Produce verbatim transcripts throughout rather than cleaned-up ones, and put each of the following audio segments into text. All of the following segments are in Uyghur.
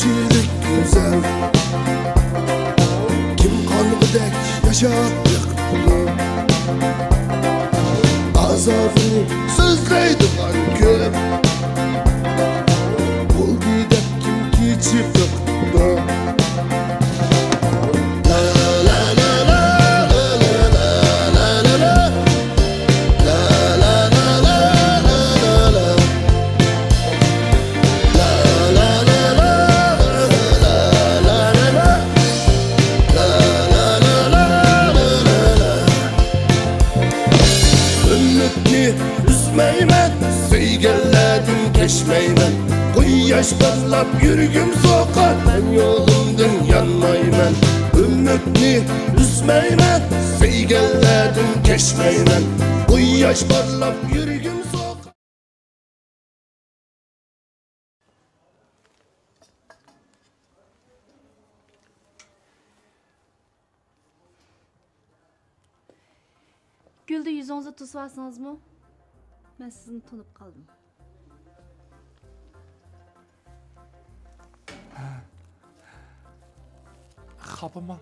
يۈرەك گۈزەل، كىم قالغۇدەك ياشاپ بېقىپتۇ؟ ئازابىنى سۆزلەيدىغان كۆپ، بولدى دەپ كىم كېچىپ بېقىپتۇ؟ ئۈمىدنى ئۈزمەيمەن، سۆيگەنلەردىن كەچمەيمەن. قۇياش پارلاپ يۈرگۈم سوقار، مەن يولۇمدىن يانمايمەن. ئۈمىدنى ئۈزمەيمەن، سۆيگەنلەردىن كەچمەيمەن. قۇياش پارلاپ يۈرگۈم سوقار. گۈلدە يۈزىڭىزنى توسۇۋالسىڭىزمۇ؟ مەن سىزنى تونۇپ قالدىم. خاپىماڭ.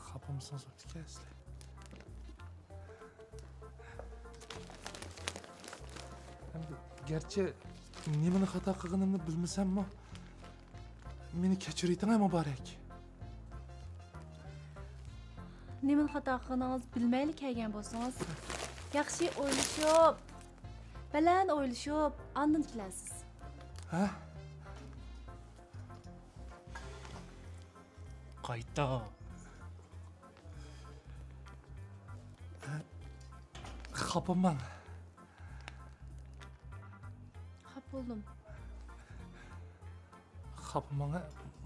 خاپىمىسىڭىز بوپتىكەن سىلەر. ئەمدى گەرچە نېمىنى خاتا قىلغىنىمنى بىلمىسەممۇ، مېنى كەچۈرۈۋېتىڭە مۇبارەك. نېمىنى خاتا قىلغىنىڭىزنى بىلمەيلا كەلگەن بولسىڭىز، ياخشى ئويلىشىپ، بەلەن ئويلىشىپ، ئاندىن كېلەرسىز. ھە؟ قايتا. خاپىماڭ. خاپا بولدۇم. خاپىماڭ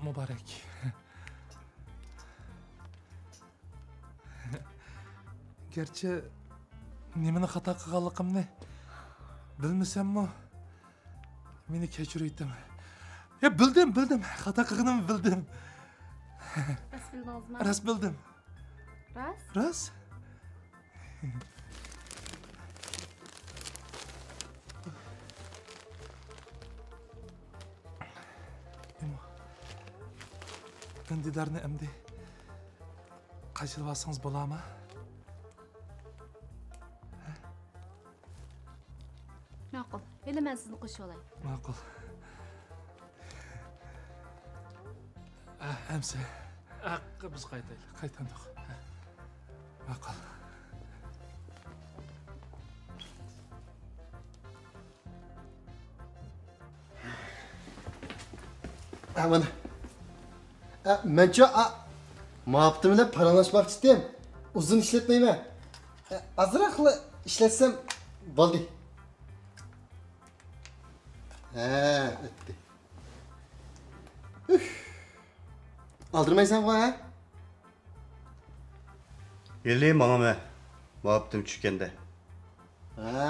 مۇبارەك. گەرچە نېمىنى خاتا قىلغانلىقىمنى بىلمىسەممۇ، مېنى كەچۈرۈۋېتىڭ. يا، بىلدىم، بىلدىم. خاتا قىلغىنىمنى بىلدىم. راست بىلدىڭىزمۇ؟ راست بىلدىم. راست؟ راست. ئىمو، دىدارنى ئەمدى قاچىلىۋالسىڭىز بولامۇ؟ ماقۇل. ھېلى مەن سىزنى قوشۇۋالاي. ماقۇل. ئەمسە. ھەققى بىز قايتايلى. قايتاندۇق. ماقۇل. ئە، مانا. ئە، مەنچۇ، ئا، مۇھەببىتىم بىلەن پاراڭلاشماقچىدىم. ئۇزۇن ئىشلەتمەيمەن. ئە، ئازراقلا ئىشلەتسەم بولدى. ھە، ئۆتتى. ئۈف. ئالدىرىمايسەنغۇ، ھە؟ ھېلى ماڭىمەن، مۇھەببىتىم چۈشكەندە. ھە،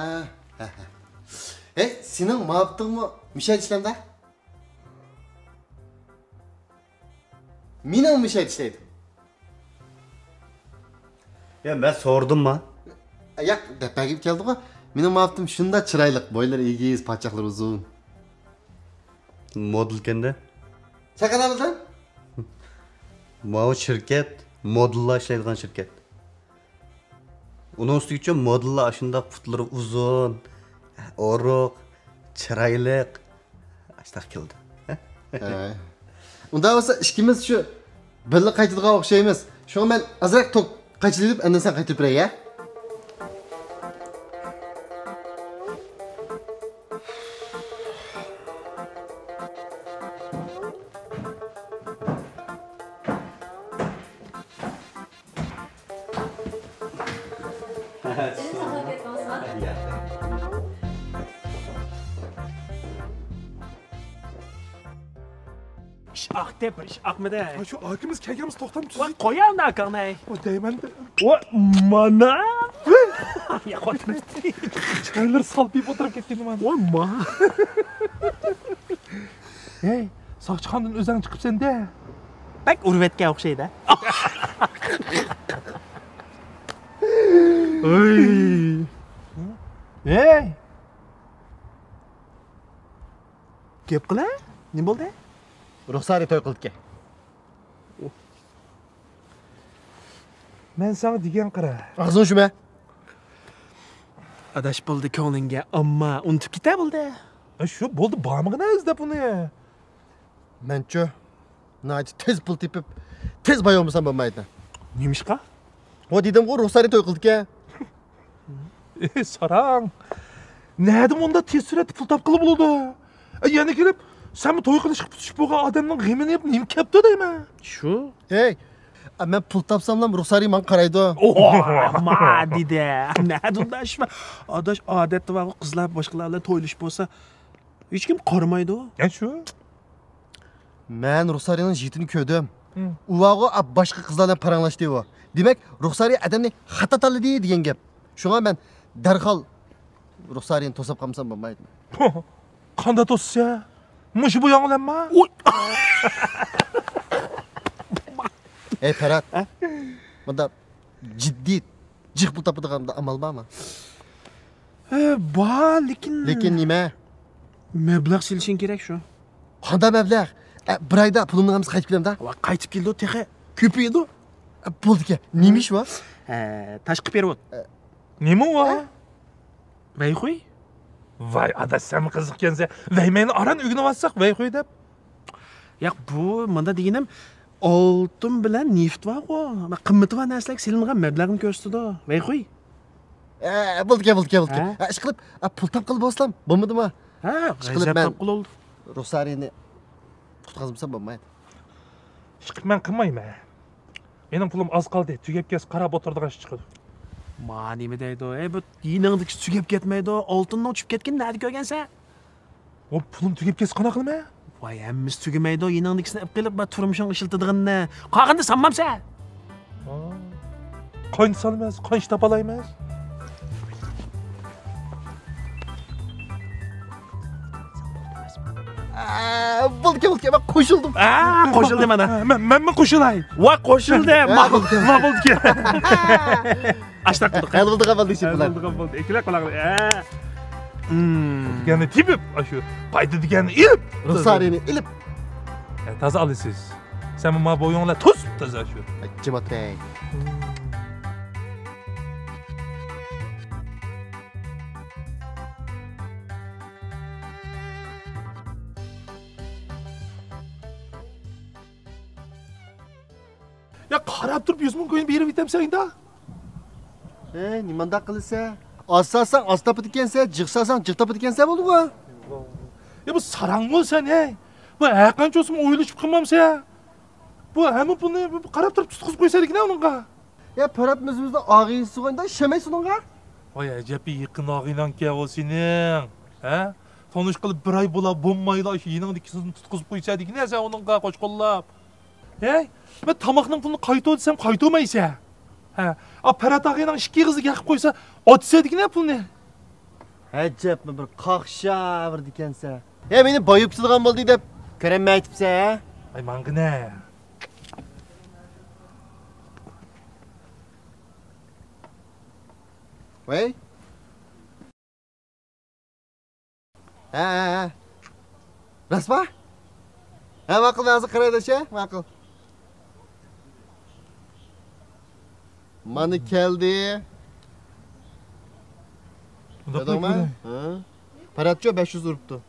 ھە، ھە. ھەي، سېنىڭ مۇھەببىتىڭمۇ مۇشۇ يەردە ئىشلەمدۇ؟ مېنىڭ مۇشۇ يەردە ئىشلەيدۇ. يا، مەن سورىدىمما؟ ياق، دەپ بەرگىم كەلدىغۇ. مېنىڭ مۇھەببىتىم شۇنداق چىرايلىق، بويلىرى ئېگىز، پاچاقلىرى ئۇزۇن. مودېلكەندە؟ سەن قانداق بىلدىڭ؟ ماۋۇ شىركەت مودېللار ئىشلەيدىغان شىركەت. ئۇنىڭ ئۈستىگىچۇ مودېللار ئاشۇنداق پۇتلىرى ئۇزۇن، ئورۇق، چىرايلىق، ئاشۇنداق كېلىدۇ. ھە. ئۇنداق بولسا ئىككىمىز شۇ بىللە قايتىدىغان ئوخشايمىز. شۇڭا مەن ئازراق توك قاچىلىۋېلىپ، ئاندىن سەن قايتۇرۇپ بېرەي، ھە؟ ئىش ئاقتى، بىر ئىش ئاقمىدى. ۋاي، شۇ ئاكىمىز كەلگەنمىز، توختام ۋاي، تۈزۈك. قوياڭ ئاكاڭنى. ۋاي، دەيمەن. ۋاي، مانا. يا، خوتۇن. چىرايلىرى سالپىيىپ ئولتۇرۇپ كەتكەن مانا. ۋاي، ما. ھەي، ساقچىخانىدىن ئۆزۈڭ چىقىپسەن-دە. بەك ئۇرۇۋەتكەن ئوخشايدۇ. ھەي. ھەي. گەپ قىلە. نېمە بولدى؟ رۇخسارى توي قىلدىكەن. مەن ساڭا دېگەن قارا. ئاغزىڭ شۇمە. ئاداش بولدى كۆڭلۈڭگە، ئەمما ئۇنتۇپ كېتە بولدى. ئە، شۇ بولدى، بارمىغىنا ئىزدەپ ئۇنى. مەنچۇ، ناھايىتى تېز پۇل تېپىپ، تېز باي بولمىسام بولمايدۇ. نېمىشقا؟ ھو، دېدىمغۇ، رۇخسارى توي قىلدىكەن. ئى، ساراڭ. نەدە مۇنداق تېز سۈرئەتتە پۇل تاپقىلى بولىدۇ؟ ئە، يەنە كېلىپ، سەنمۇ توي قىلىشقا پۈتۈشۈپ بولغان ئادەمنىڭ غېمىنى يەپ نېمە كەپتۇ دەيمەن. شۇ. ھەي، ئە، مەن پۇل تاپساملا رۇخسارى ماڭا قارايدۇ. ئوما دېدى. نەدە ئۇنداق ئىش بار؟ ئاداش، ئادەتتە بارغۇ، قىزلار باشقىلار بىلەن تويلىشىپ بولسا، ھېچكىم قارىمايدۇ. يا شۇ. مەن رۇخسارىنىڭ يىگىتىنى كۆردۈم. ھىم. ئۇ بارغۇ، ئا، باشقا قىزلار بىلەن پاراڭلاشتى ئۇ. دېمەك، رۇخسارى ئادەمنى خاتا تاللىدى دېگەن گەپ. شۇڭا مەن دەرھال رۇخسارىنى توساپ قالمىسام بولمايدۇ. قانداق توسىسە؟ مۇشۇ بۇياڭ بىلەنما؟ ئۇي! ھەي، پەرھات. ھە؟ مۇنداق جىددىي جىق پۇل تاپىدىغان ئامال بارمۇ؟ ئە، بار، لېكىن. لېكىن نېمە؟ مەبلەغ سېلىشىڭ كېرەك شۇ. قانداق مەبلەغ؟ ئە، بىر ئايدا پۇلۇمنىڭ ھەممىسى قايتىپ كېلەمدۇ؟ ۋا، قايتىپ كېلىدۇ، تېخى كۆپىيىدۇ. ئە، بولدىكەن. نېمە ئىش بۇ؟ ئە، تاشقى پېرېۋوت. ئە. نېمە ئۇ؟ ئە؟ ۋەيخۇي؟ ۋاي، ئاداش، سەنمۇ قىزىقكەنسەن. ۋەيمەينى ئاران ئۆگىنىۋاتساق، ۋەيخۇي دەپ. ياق، بۇ مۇنداق دېگىنىم، ئالتۇن بىلەن نېفىت بارغۇ، قىممىتى بار نەرسىلەرگە سېلىنغان مەبلەغنى كۆرسىتىدۇ. ۋەيخۇي. ئە، بولدىكەن، بولدىكەن، بولدىكەن. ھە؟ ئە، ئىشقىلىپ، ئە، پۇل تاپقىلى بولسام بولمىدىمۇ؟ ھە، ئىشقىلىپ، غەزەپ مەن تاپقىلى بولدى. رۇخسارىنى قۇتقازمىسام بولمايدۇ. ئىشقىلىپ، مەن قىلمايمەن. مېنىڭ پۇلۇم ئاز قالدى، تۈگەپ كەتسە قاراپ ئولتۇرىدىغان ئىش چىقىدۇ. ما نېمە دەيدۇ؟ ئەي، بۇ يېنىڭدىكىسى تۈگەپ كەتمەيدۇ، ئالتۇننىڭ چۈشۈپ كەتكىنىنى نەدە كۆرگەنسەن؟ ئۇ پۇلۇم تۈگەپ كەتسە قانداق قىلىمەن؟ ۋاي، ھەممىسى تۈگىمەيدۇ، يېنىڭدىكىسىنى ئېلىپ قېلىپ، بار تۇرمۇشۇڭغا ئىشلىتىدىغىنىنى. قالغىنىنى سانمامسەن؟ قانچە سالىمىز، قانچە تاپالايمىز؟ ئە، بولدى، بولدى، مەن قوشۇلدۇم. ئە، قوشۇلدى مانا. مەن، مەنمۇ قوشۇلاي. ۋا، قوشۇلدى. ئە، ما، بولدى. ما بولدى. ئاشتاق قىلدۇق. ھەل بولدى، قابىل دېيىشىپ بۇلار. ھەل بولدى، قابىل دېيىشىپ. ئە. دېگەننى تېپىپ، ئاشۇ پايدا دېگەننى ئېلىپ. رۇخسارىنى ئېلىپ. ئە، تازا ئالىسىز. سەن ما بويۇڭلار توسۇپ تازا شۇ. جىماتەي. يا، قاراپ تۇرۇپ يۈز مىڭ كوينى بېرىپ يېتەمسەن ئەيدا؟ ھەي، نېمانداق قىلىسەن؟ ئاز سالساڭ ئاز تاپىدىكەنسەن، جىق سالساڭ جىق تاپىدىكەنسەن بولدىغۇ. يا، بۇ ساراڭغۇ سەن، ھەي. بۇ ھەرقانچە بولسىمۇ ئويلىشىپ قىلمامسەن. بۇ ھەممە پۇلنى بۇ قاراپ تۇرۇپ تۇتقۇزۇپ قويسا دېگىنە ئۇنىڭغا. يا، پەرھات ئۆزىمىزنىڭ ئاغىنىسى سۇغايدا ئىشەنمەيسىز ئۇنىڭغا؟ ۋاي ئەجەب، يېقىن ئاغىنەڭكەن ئۇ سېنىڭ. ھە؟ تونۇشقىلى بىر ئاي بولا بولمايلا شۇ يېنىڭدىكىسىنى تۇتقۇزۇپ قويسا دېگىنە سەن ئۇنىڭغا قوشقوللاپ. ھەي، مەن تاماقنىڭ پۇلىنى قايتۇر دېسەم قايتۇرمايسەن. ھە، ئا پەرھات ئاغىنەڭ ئىككى ئېغىزىگە ھەق قويسا ئاتىسەن دېگىنە پۇلنى. ئەجەبمۇ بىر قاقشا بىر دېگەنسەن. ھە، مېنى بايىپ كېتىدىغان بولدى دەپ كۆرەلمەيتىپسەن، ھە؟ ئاي، ماڭغىنە. ۋەي. ھە، ھە، ھە. راستما؟ ھە، ماقۇل، مەن ھازىر قارايدۇ، ھە، ماقۇل. مانا كەلدى. مۇنداق كۆردۈڭمۇ؟ ھە. پەرھاتچۇ بەش يۈز ئۇرۇپتۇ.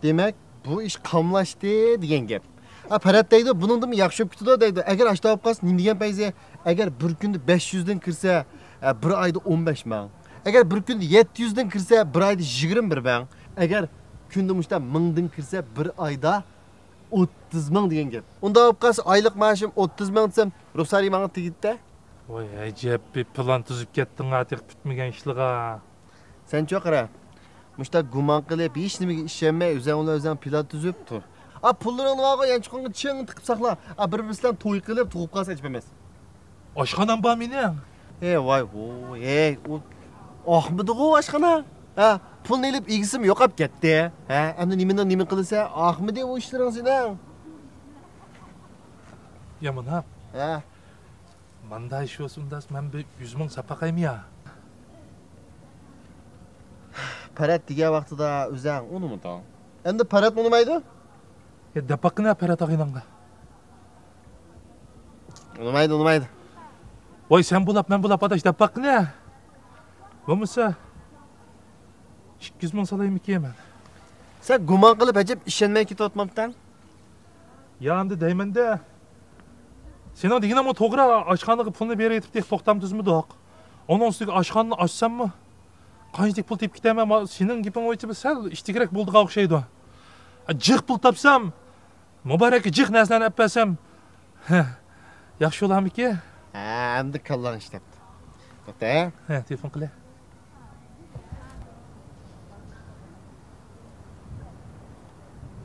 دېمەك، بۇ ئىش قاملاشتى دېگەن گەپ. ئا، پەرھات دەيدۇ، بۇنىڭدىنمۇ ياخشى بولۇپ كېتىدۇ دەيدۇ. ئەگەر ئاشۇنداق بولۇپ قالسا، نېمە دېگەن پەيزى؟ ئەگەر بىر كۈندە بەش يۈزدىن كىرسە، ئە، بىر ئايدا ئون بەش مىڭ. ئەگەر بىر كۈندە يەتتە يۈزدىن كىرسە، بىر ئايدا يىگىرمە بىر مىڭ. ئەگەر كۈندە مۇشۇنداق مىڭدىن كىرسە، بىر ئايدا ئوتتۇز مىڭ دېگەن گەپ. ئۇنداق بولۇپ قالسا، ئايلىق مائاشىم ئوتتۇز مىڭ دېسەم، رۇخسارى ماڭا تېگىدى-دە. ۋاي ئەجەب بىر پىلان تۈزۈپ كەتتىڭ ھە، تېخى پۈتمىگەن ئىشلىغا. سەنچۇ قارا، مۇشۇنداق گۇمان قىلىپ، ھېچنېمىگە ئىشەنمەي، ئۆزۈڭ بىلەن ئۆزۈڭ پىلان تۈزۈپ تۇر. ئا، پۇللىرىڭنى بارغۇ يانچۇقۇڭغا چىڭ تىقىپ ساقلا. ئا، بىر-بىرسى بىلەن توي قىلىپ، تۇغۇپ قالسا ئەجەب ئەمەس. ئاشخانام بار مېنىڭ. ھەي، ۋاي، ھو، ھەي، ئۇ ئاقمىدىغۇ ئاشخانا. ھە، پۇلنى ئېلىپ ئىگىسىمۇ يوقاپ كەتتى. ھە، ئەمدى نېمىنىڭ نېمە قىلىسەن؟ ئاقمىدى ئۇ ئىشلىرىڭ سېنىڭ. يا مۇناپ. ھە. ماندا ئىش بولسا ئۇنداق مەن بىر يۈز مىڭ ساپاقايمۇ يا؟ پەرەت دېگەن ۋاقتىدا ئۆزەڭ ئۇنىمىدىڭ. ئەمدى پەرەت ئۇنىمايدۇ؟ يا دەپ باققىنا پەرەت ئاغىنەڭگە. ئۇنىمايدۇ، ئۇنىمايدۇ. ۋاي سەن بولاپ، مەن بولاپ ئاداش دەپ باققىنا. بولمىسا ئىككى يۈز مىڭ سالايمىكىن مەن. سەن گۇمان قىلىپ ئەجەب ئىشەنمەي كېتىۋاتمامتىڭ؟ يا ئەمدى دەيمەن-دە. سېنىڭ دېگىنىڭمۇ توغرا، ئاشخانىغا پۇلنى بېرىۋېتىپ تېخى توختام تۈزمىدۇق. ئۇنىڭ ئۈستىگە ئاشخانىنى ئاچساممۇ قانچىلىك پۇل تېپىپ كېتەرمەن، ما-، سېنىڭ گېپىڭ بويىچە بىر سەل ئىشتىكرەك بولىدىغان ئوخشايدۇ. جىق پۇل تاپسام، مۇبارەككە جىق نەرسىلەرنى ئەپ بەرسەم، ھە، ياخشى بولارمىكىن؟ ھە، ئەمدى كاللاڭ ئىشلەپتۇ. توختا، ھە؟ ھە، تېلېفون قىلە.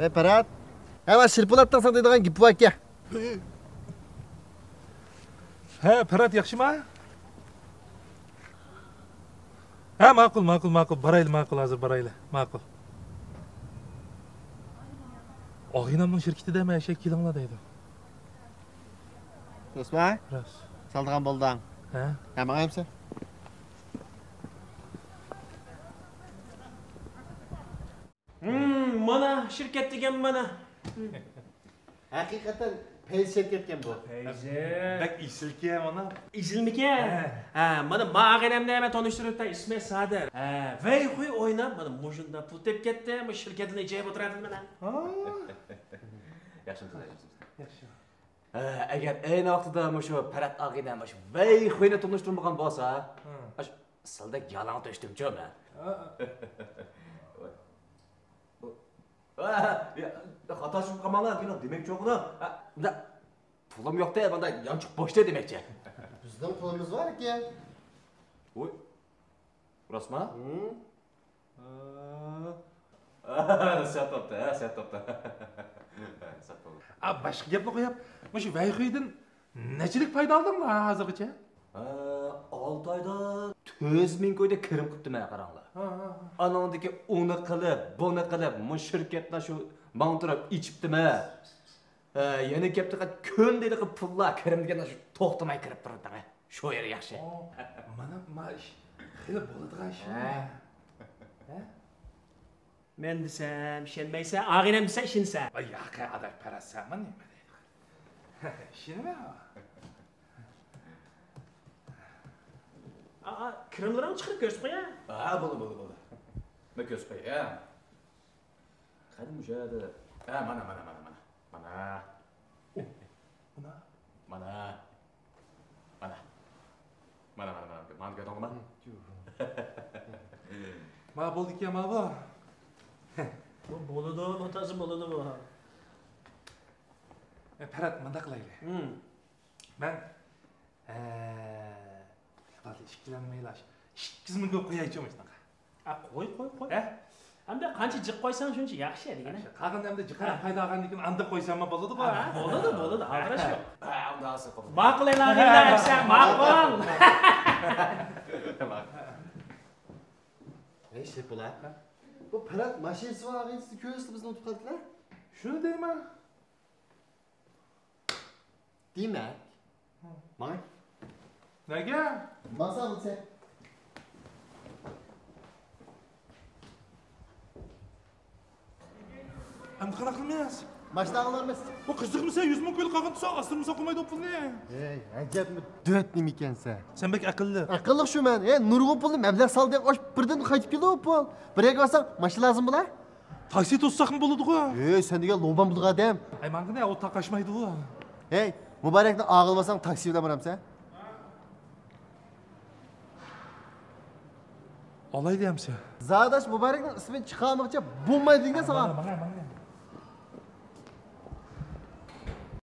ھەي، پەرھات. ھە، مانا شىرپىلاتنىڭ ساڭا دەيدىغان گېپى بار ئىكەن. ھە، پەرھات ياخشىما؟ ھە، ماقۇل، ماقۇل، ماقۇل. بارايلى، ماقۇل، ھازىر بارايلى. ماقۇل. ئاغىنەمنىڭ شىركىتىدە مەن ئەشەگە كېلىڭلار دەيدۇ. راستمۇ؟ راست. سالىدىغان بولدۇڭ. ھە؟ ھە، ماڭايمسەن؟ ھىم، مانا شىركەت دېگەن مانا. ھەقىقەتەن پەيزى شىركەتكەن بۇ. پەيزى. بەك ئېسىلكەن مانا. ئېسىلمىكەن؟ ھە. ھە، مانا ما ئاغىنەمنى مەن تونۇشتۇرۇپ بېرەي، ئىسمى سادىر. ھە، ۋەي خۇي ئويناپ، مانا مۇشۇنداق پۇل تېپىپ كەتتى، مۇ شىركەتنى جايىپ ئولتۇراتىدۇ مانا. ھا. ياخشىمۇ قىز، ياخشىمۇ قىز؟ ياخشى. ھە، ئەگەر ئەينى ۋاقتىدا مۇشۇ پەرھات ئاغىنەم مۇشۇ ۋەي خۇينى تونۇشتۇرمىغان بولسا، ھە. ئاشۇ سىلدەك يالاڭ تۆشتۈمچۇ مەن. ھە. ۋاي. ۋاي. ھە، يا، خاتا چۈشۈپ قالماڭلار، كېلىڭ، دېمەكچى بولغىنىم. ھە، مۇنداق، پۇلۇم يوقتى، مۇنداق يانچۇق بوشتى دېمەكچى. بىزنىڭ پۇلىمىز بار ئىكەن. ۋوي، راستما؟ ھىم. ھە، سەت بوپتۇ، ھە، سەت بوپتۇ. سەت بولدى. ئا، باشقا گەپنى قويۇپ، مۇشۇ ۋەيخۇيدىن نەچچىلىك پايدا ئالدىڭلار ھازىرغىچە؟ ھە، ئالتە ئايدا تۆت يۈز مىڭ كويدا كىرىم قىپتىمەن، قاراڭلار. ھە، ھە، ھە. ئانىڭدىكى ئۇنى قىلىپ، بۇنى قىلىپ، مۇشۇ شىركەتنى شۇ ماڭدۇرۇپ ئېچىپتىمەن. ھە، يەنە كەپتىغا كۈندىلىك پۇللار كىرىم دېگەن شۇ توختىماي كىرىپ تۇرىدۇ. شۇ يەر ياخشى. ئو، مانا ما ئىش خېلى بولىدىغان ئىش. ھە. ھە؟ مەن دېسەم ئىشەنمەيسەن، ئاغىنەم دېسە ئىشىنىسەن. ۋاي ياقى ئاداش پەرەت، سەنمۇ نېمە دەيدىغان؟ ئىشىنىمەن. ئا، ئا، كىرىملىرىڭنى چىقىرىپ كۆرسىتىپ قويە. ھە، بولدى، بولدى، بولدى. مەن كۆرسىتىپ قوياي، ھە. قېنى مۇشۇ يەردە. ھە، مانا، مانا، مانا، مانا. مانا. مانا. مانا. مانا. مانا، مانا، مانا. مانا كۆردۈڭلارمۇ؟ ما بولدىكەن، ما بۇ. بۇ بولىدۇ، بۇ تازا بولىدۇ بۇ. ئە، پەرھات، مۇنداق قىلايلى. ھىم. مەن، ئە، بالىلار ئىككىلەنمەيلا، ئىككى يۈز مىڭ كوي قويايچۇ مۇشۇنىڭغا. ئا، قوي، قوي، قوي. ھە؟ ئەمدى قانچە جىق قويساڭ شۇنچە ياخشى دېگىنە. قالغان ئەمدى جىقراق پايدا ئالغاندىن كېيىن ئاندىن قويساممۇ بولىدىغۇ. ئا، بولىدۇ، بولىدۇ، ئالدىراش يوق. ھە، ئۇنداق قىلسا بولىدۇ. ماقۇل ئېلان ئەمسە، ماقۇل. ھەي، شېپىلا. بۇ پەرھات ماشىنىسى بار ئاغىنىسىنى كۆرسىتىپ بىزنى ئۇنتۇپ قاپتىلا. شۇنى دەيمەن. دېمەك. ماڭاي. نەگە؟ ماڭساڭ بولسا. ئەمدى قانداق قىلىمىز؟ ماشىنا ئالالمايمىز. بۇ قىزىقمىسا يۈز مىڭ كوي قالغان تۇرسا ئاستىرمىسا قويمايدۇ پۇلنى. ھەي، ئەجەبمۇ دۆت نېمە ئىكەنسەن. سەن بەك ئەقىللىق. ئەقىللىق شۇ مەن. ھەي، نۇرغۇن پۇلنى مەبلەغ سالدى، ئاش بىردىن قايتىپ كېلىدۇ پۇل. بىر يەرگە بارساڭ ماشىنا لازىم بولا. تاكسى توسساقمۇ بولىدىغۇ. ھەي، سەن دېگەن لوبان بولىدىغان ئادەم. ھەي، ماڭغىنە ئۇ تاقاشمايدىغۇ. ھەي، مۇبارەكنى ئاغىلىۋالساڭ تاكسى بىلەن بارامسەن؟ ئالاي دېمسە. زاداش مۇبارەكنىڭ ئىسمىنى چىقارمىغۇچە بولمايدۇ دېگەن ساڭا. مانا، مانا، مانا.